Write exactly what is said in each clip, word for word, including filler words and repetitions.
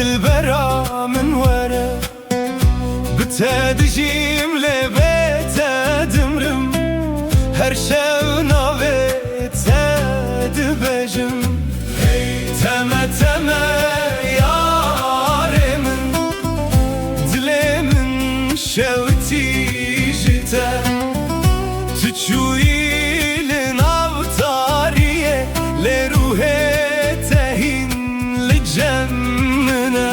Dilbera min were, bi te dijîm lê bê te dimrim. Her şev navê te dibêjim. Hey teme teme yarê min, dilê min şewitî ji te. Tu çûyî li nav tariyê, lê ruhê te hîn li cem min e.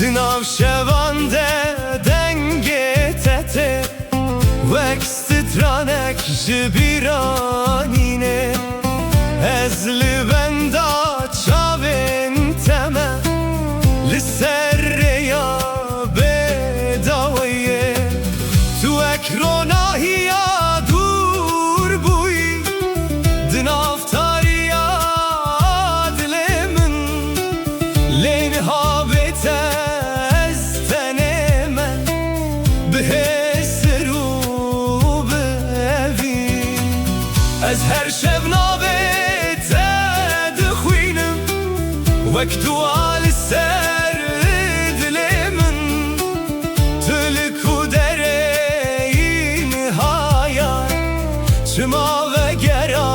Di nav şevan de dengê te tê, wek stranek ji bîra nîne. Ez li benda çavên te me, li ser rêya bê daweyê. Tu wek ronahiya dûr bûyî, di nav tariya dilê min. Lê niha bê te ez tenê me, bi hêsir û bi evî. Ez her şev navê te dixwînim, wek dua li ser dilê min. Tu li ku derê yî niha yar, çima vegera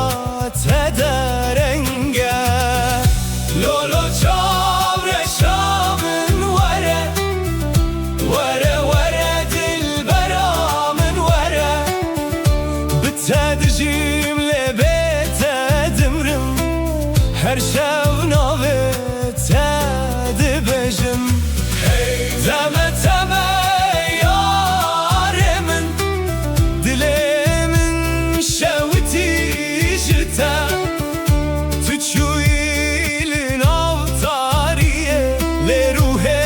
te dereng e. Lolo çavreşa min were, were were dilbera min were. Bi te dijîm lê bê te dimrim, her şev navê te dibêjim. Hey teme teme yarê min, dilê min şewitî ji te. Tu çûyî li nav tariyê, lê ruhê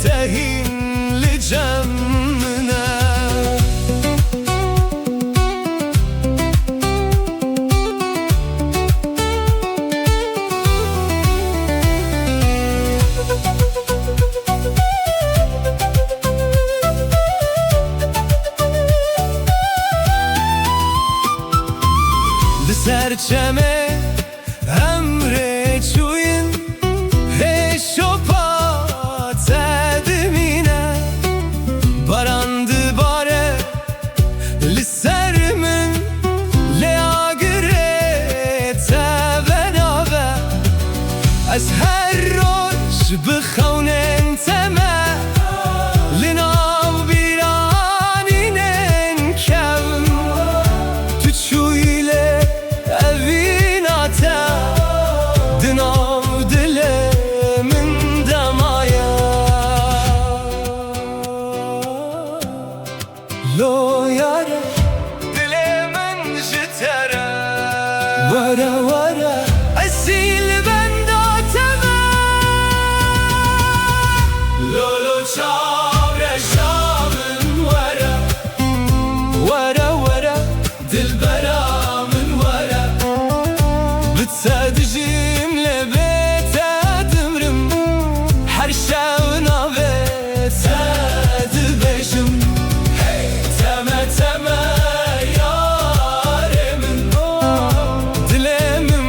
te hîn li cem min e. Li ser çemê em rê çûyîn, hê şopa te dimîne. Baran dibare li ser min, lê agirê te venabe. Ez her roj bi xewnên te me, li nav bîranînên kevim. Tu çûyî lê evîna te di nav dilê min de maye. Lo yare, dilê min ji te re. Were were, ez jî li benda te me. Lo lo çavreşa min were. Were were, dilbera min were. Bi te dijîm lê bê te dimrim. Her şev navê te dibêjim. Hey teme teme yarê min, dilê min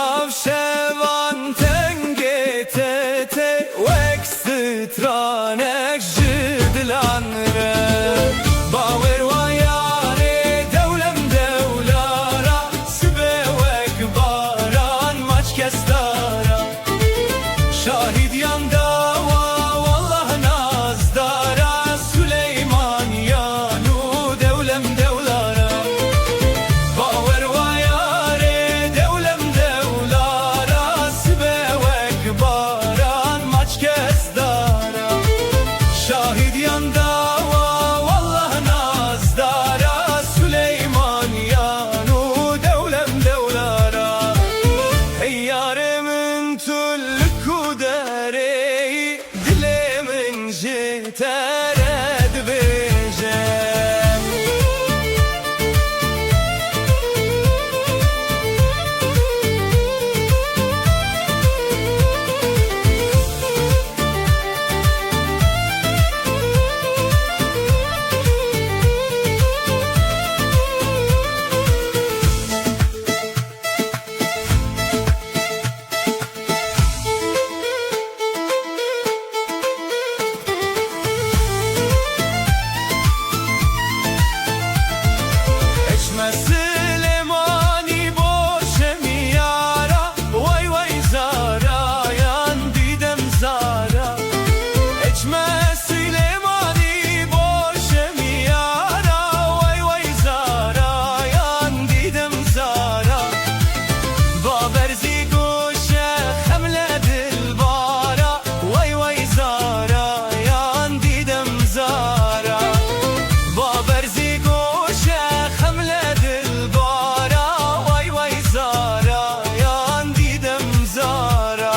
Nav şevan tengê te tê, wek stranek ji dilan re. Bawer wa yarê dewlem dewlara, sibe wek baran maç kes dara. Şahîdiyan dawa, wallah nazdara, Suleyman yan û dewlem dewlara. Bawer wa yarê dewlem dewlara, sibe wek baran maç kes dara. Şahîdiyan dawa, wallah nazdara, Suleyman yan û dewlem dewlara. Hey yarê min tu li ku derê yî, dilê min ji te re dibêje. Eçme Silêmanî boşe miyara, way way zara yan dîdem zara. Eçme Silêmanî boşe miyara, way way zara yan dîdem zara. Baberzî goşe xemle dilbara, way way zara yan dîdem zara. Baberzî goşe xemle dilbara, way way zara yan dîdem zara.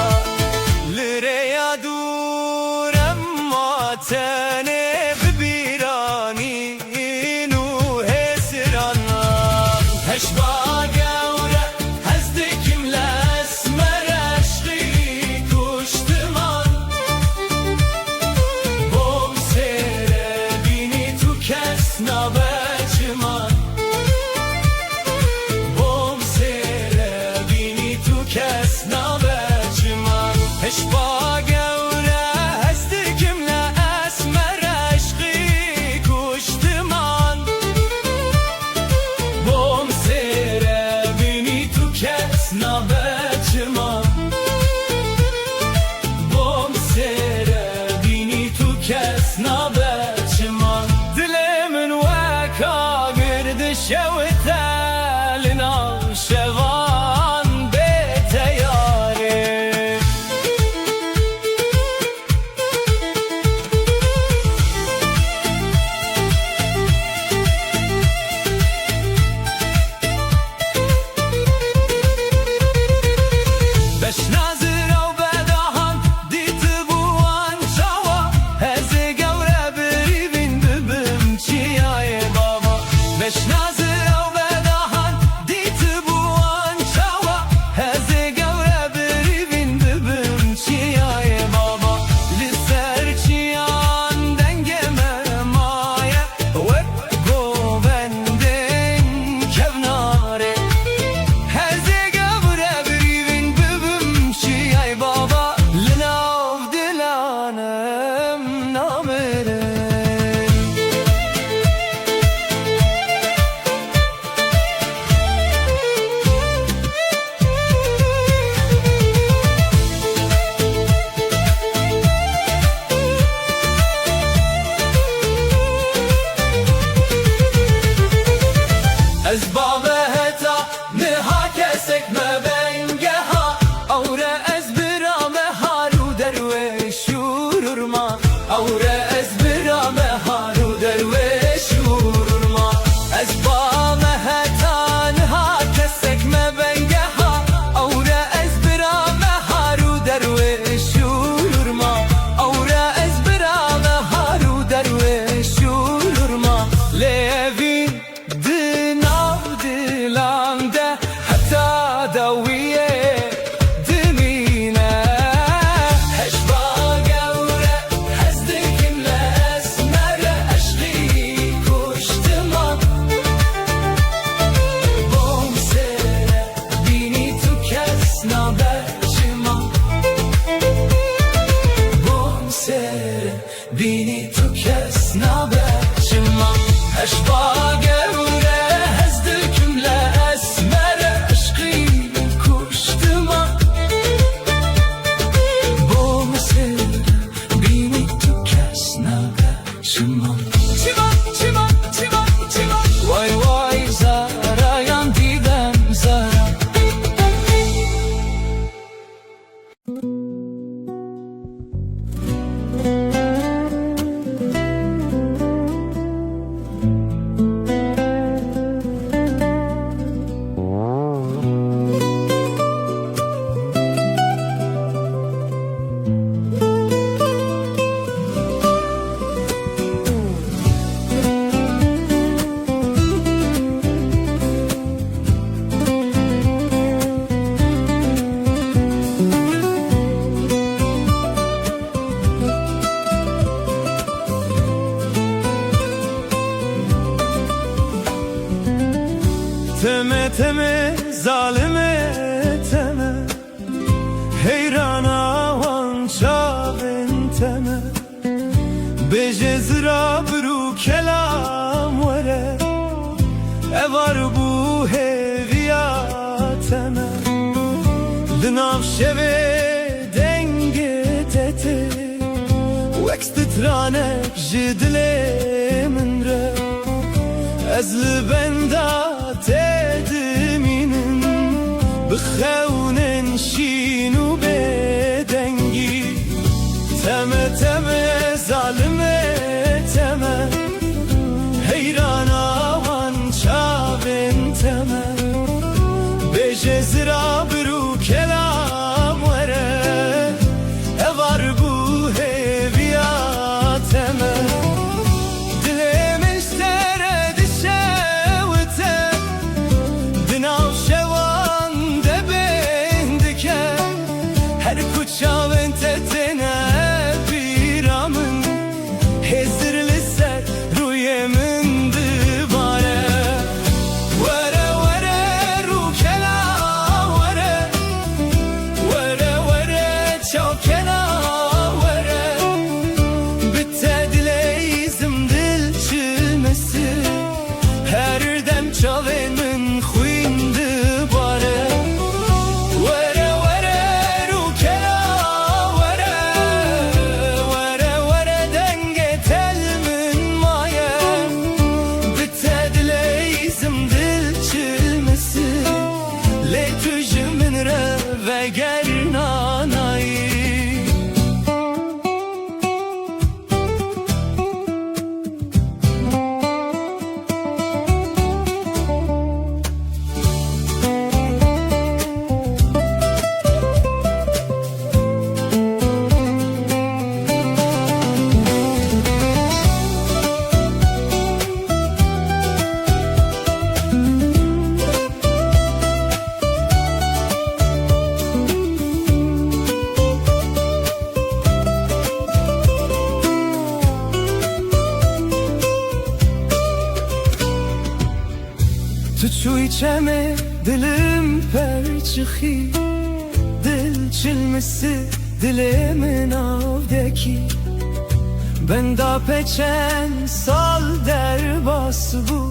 Li rêya dûr em ma tenê bi bîranî. Ên û hêsirana. Heşba gewre hez dikim li esmer eşqî kuştiman. Bom sêre bînî tu kes nabe çiman. Bom sêre bînî tu kes nabe çiman. Heşba gewre hez dikim li esmer eşqî kuştiman. Bom sêre bînî tu kes nabe çiman. Bom sêre bînî tu kes nabe çiman. Dilê min wek agir dişewite li nav şevan bê te yarê. Bagewre hez dikim le esmer eşqî kuştima. Bo mesir bînî tu kes nabe çima. Çima, çima, çima, çima. Way way zarayan dîdem zara. Teme teme zalime teme, heyrana wan çavên teme. Bêje zira bir û kelam were, evar bû hêviya teme. Di nav şevê dengê te tê, wek stranek ji dilê min re. Ez li benda te dimînim, bi xewnên şîn û bêdengî. Teme teme zalime teme, heyrana wan çavên teme. Bêje zira bir û kelam were, evar bû hêviya teme. Dilê min ji te re dişewite, di nav şewan de bên dike. Her ku çavên te têne bîra min, hêzir li ser rûyê min dibare. Were were rûkela were, were were çavkela were. Bi te dileyzim dil çilmisi, her dem çavên min xwîn dibare. Were were rûkela were, were were dengê tel min maye. Bi te dileyzim dil çilmisi, lê tu ji min re veger nanayî. Tu çûyî çemê dilim perçixî, dil çilmisi dilê min avdekî. Benda pê çend sal derbas bû,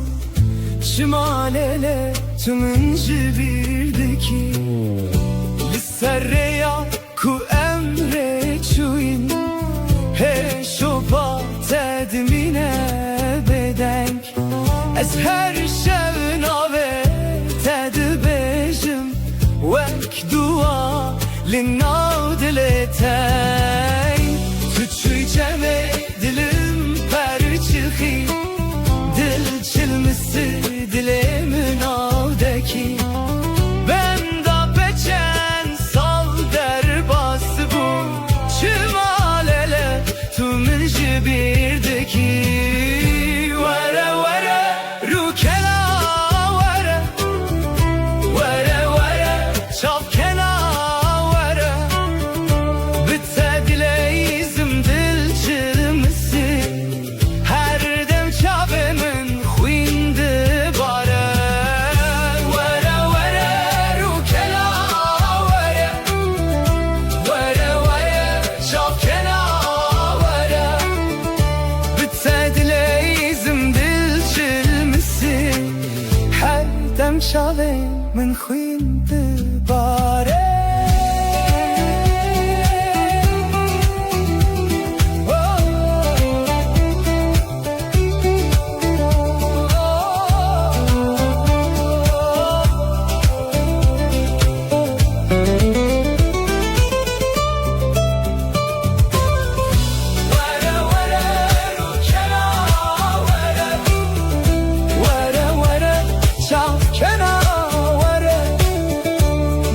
çima lêle tu min ji bîr dikî? Li ser rêya ku em rê çûyîn, hê şopa te dimîne bêdeng. Ez her şev navê te dibêjim, wek dua li nav dilê te. Tu çûyî çemê dilim perçixî, dil çilmisi dilê min avdekî. Benda pê çend sal derbas bû, çima lêle tu min ji bîr dikî? Were were rûkela were, were were çavkela were. Bi Çavên min xwîn dibare. Were, were, rûçela, were. Were, were, çavkena, were.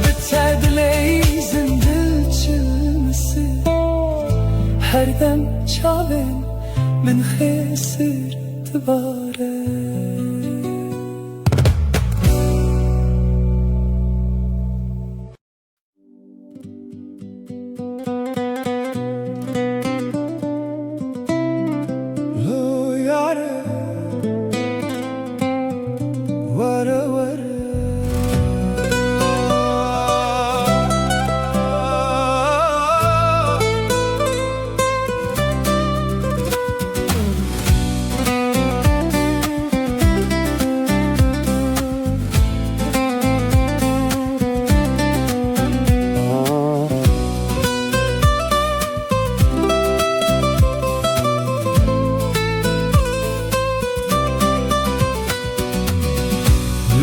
Bi te dileyîzin dil çilmisir. Her dem çavên min xêsir dibare. Lo yare, were were.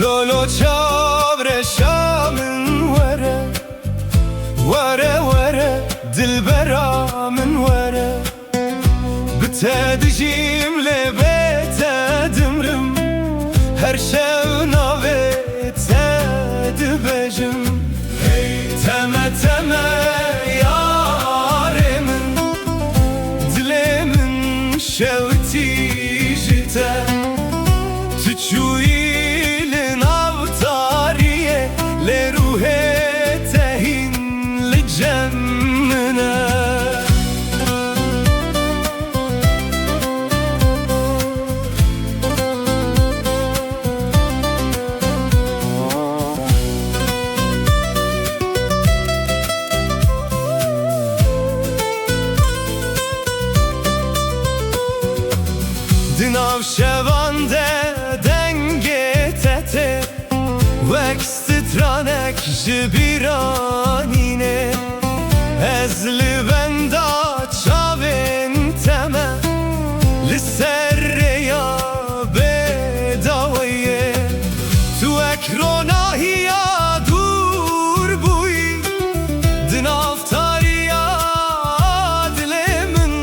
Lolo çavreşa min were, were were dilbera min were. Bi te dijîm lê bê te dimrim. Her şev navê te dibêjim. Hey teme teme yarê min, dilê min şewitî ji te. Tu çûyî li nav tariyê, lê ruhê te hîn li cem min e. Di nav şevan de dengê te tê, wek stranek ji bîra nîne. Ez li benda çavên te me, li ser rêya bê daweyê. Tu wek ronahiya dûr bûyî, di nav tariya dilê min.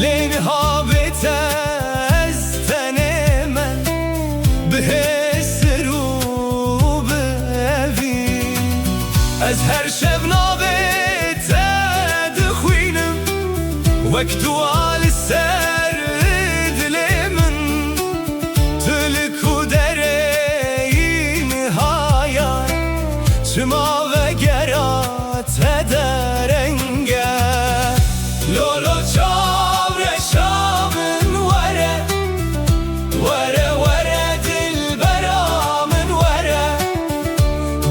Lê niha bê te ez tenê me, bi hêsir û bi evî. Ez her şev navê te dixwînim, wek dua li ser dilê min. Tu li ku derê yî niha yar, çima vegera te dereng e. Lolo çavreşa min were, were were dilbera min were.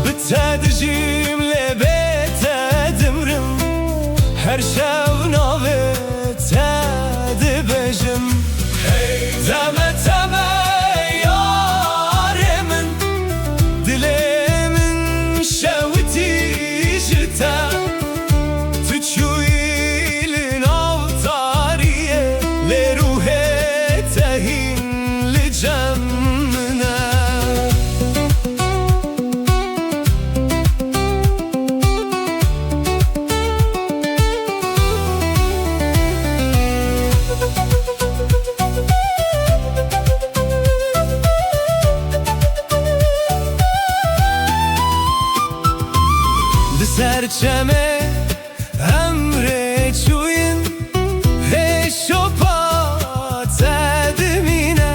Bi te dijîm lê bê te dimrim. Her şev navê te dibêjim. Hey teme teme yarê min, dilê min şewitî ji te. Tu çûyî li nav tariyê, lê ruhê te hîn li cem min e. Li ser çemê em rê çûyîn, hê şopa te dimîne.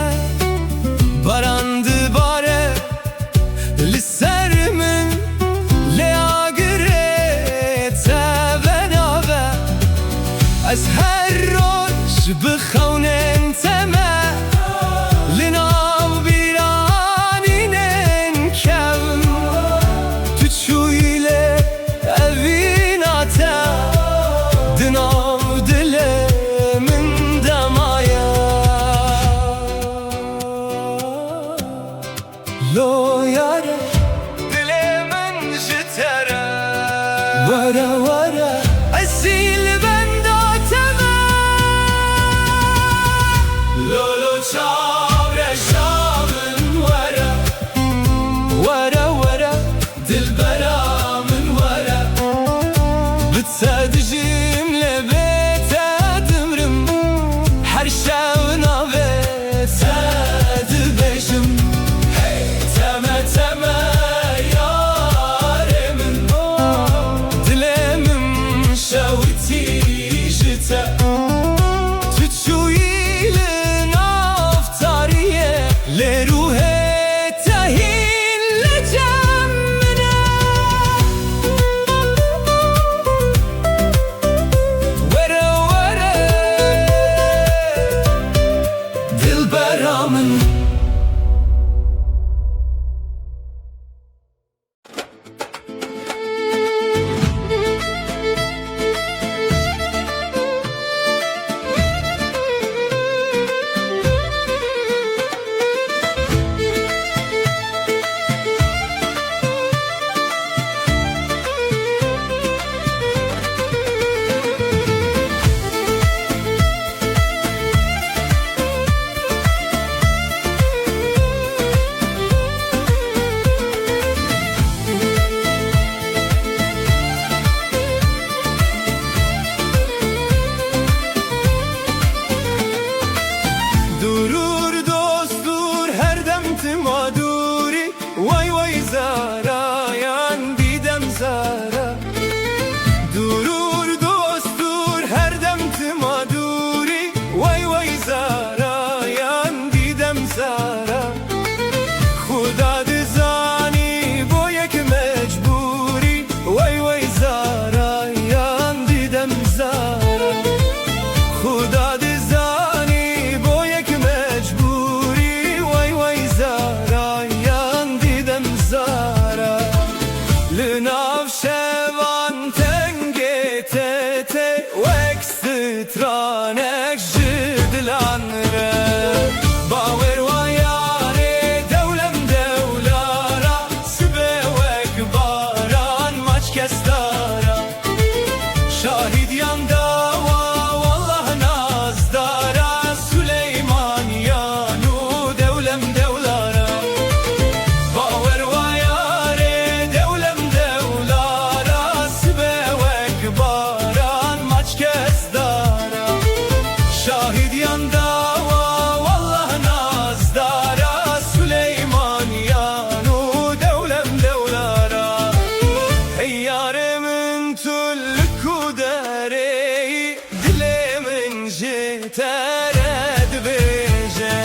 Baran dibare li ser min, lê agirê te venabe. Ez her roj bi xewnên te me, li nav bîranînên kevn. Tu çûyî lê evîna te di nav dilê min de maye. Lo Were, were, esîl benda te me. Lolo çavreşa min were. Were, were, dilbera min were. Bi te dijîm lê bê te dimrim. Her şew navê te dibêjim. Hey, teme teme yarê min. Dilê min şewitî ji te. Tu çûyî li nav tariyê, lê ruhê te hîn li cem min e. Were, were, dilbera min. Durur dostur her dem tima dûrî. Way way zara yan dîdem zara. Durur dostur her dem tima dûrî. Way way zara yan dîdem zara. Xuda dizanî bo yek mecbûrî. Way way zara yan dîdem zara. Xuda dizanî bo yek mecbûrî. Way way zara yan dîdem zara. Li nav şevan tengê te tê wek stranek ji dilan re. Bawer wa yarê dewlem dewlara, sibê wek baran maç kes dara. Şahîdiyan dawa wallah nazdara, Suleyman yan û dewlem dewlara. Bawer wa yarê dewlem dewlara, sibê wek baran maç kes dara. Şahîdiyan dawa wallah nazdara, Suleyman yan û dewlem dewlara. Hey yarê min tu li ku derê yî, dilê min ji te re dibêje.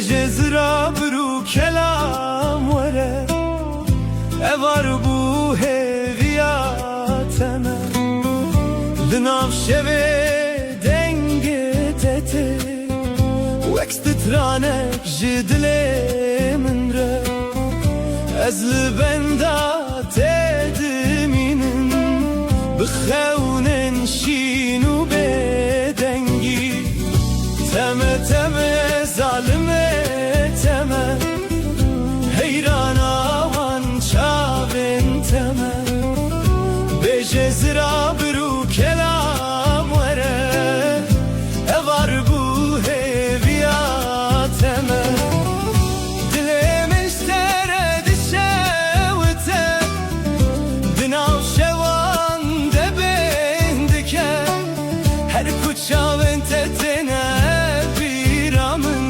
Cezira bir û kelam were, evar bû hêviya te me. Di nav şevê dengê te tê, wek stranek ji dilê min re. Ez li benda te dimînim, bi xewnên şîn û bêdengî. Teme teme zalimê teme, heyrana wan çavên teme. Bêje zira bir û kelam were, evar bû hêviya teme. Dilê min ji te re dişewite, di nav şewan de bêhn dike. Her ku çavên te têne bîra min,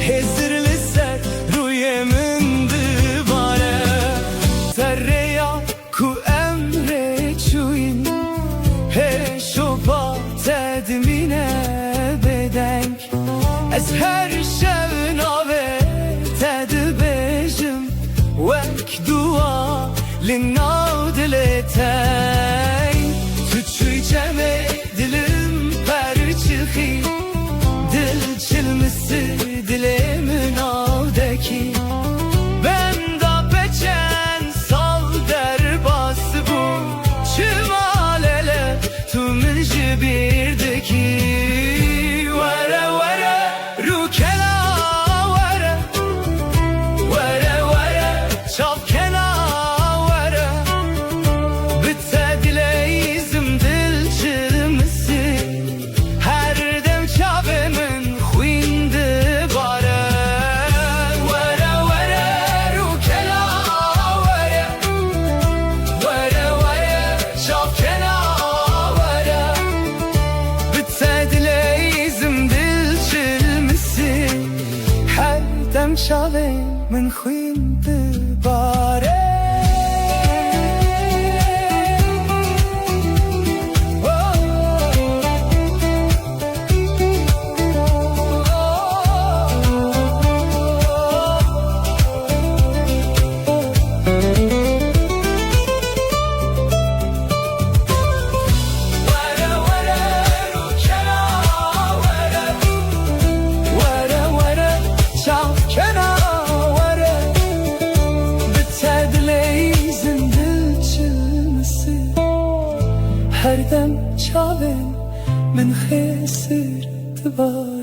hêzir li ser rûyê min dibare. Ser rêya ku em rê çûyîn, hê şopa te dimîne bêdeng. Ez her şev navê te dibêjim, wek dua li nav dilê te. Tu çûyî cemê dilim perçixî, dil çilmisî dilê min avdekî. Benda pe çend sal derbas bû, çima lele tu min ji bîr dikî? Were were rûkela were, were were çavkena were, bi te dileyîzim dil çilmisî. Her dem çavê min xwîn dibare. Were were rûkela were, were were çavkena were, bi te dileyîzim dil çilmisî. Her dem çavê min xwîn dibare. Were were rûkena were, were were çavkena were, bi te dileyîzim dil çilmisî. Her dem çavên min xêsir dibare.